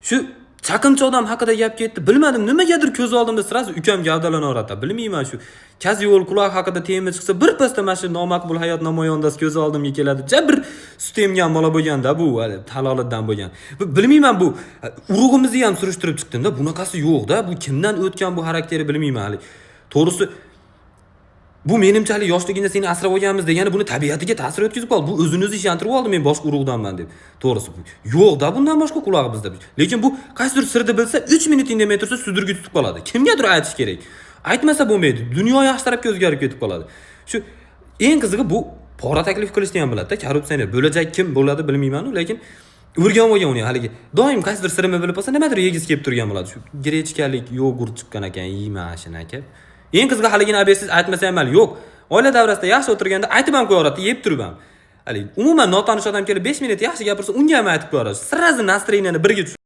Shu chaqimchi odam haqida gap ketdi, bilmadim, nimagadir ko'z oldimda сразу ukam gavdalanaveradi. Bilmayman, shu yo'l quloq haqida tema chiqsa, birpasda mana shu nomaqbul hayot namoyandasi ko'z oldimga keladi. Ja bir sut emgan bola bo'lganda, bu hali halolidan bo'lgan. Bilmayman, bu urug'imizni ham surishtirib chiqdimda, bunaqasi yo'qda. Bu kimdan o'tgan bu xarakteri, bilmayman hali to'g'risi. Bu menimcha hali yoshligingda seni asrab olganmiz degani buni tabiatiga ta'sir o'tkazib qoldi. Bu o'zini o'zi ishontirib oldi, men boshqa urug'danman deb. To'g'risi, yo'qda bundan boshqa qulog'i bizda. Lekin bu qaysidir sirni bilsa, 3 minut indamay tursa, судороги tutib qoladi. Kimgadir aytish kerak, aytmasa bo'lmaydi, dunyo yaxshi tarafga o'zgarib ketib qoladi. Shu eng qizig'i, bu pora taklif qilishni ham biladida, korrupsioner bo'lajak kim bo'ladi, bilmaymanu, lekin o'rganib olgan uni. Haligi doim qaysidir sirimni bilib qolsa, nimadir yegisi kelib turgan bo'ladi. Shu grechkalik yogurt chiqqan ekan, yeyman shuni, aka. Eng qizig'i, haligini обед siz aytmasa ham mayli, yo'q, oila davrasida yaxshi o'tirganda aytib ham qo'yaveradi, yeb turib ham. Haligi umuman notanish odam kelib 5 minut yaxshi gapirsa, unga ham aytib qo'yaveradi, сразу настроение ni birga tushiradi.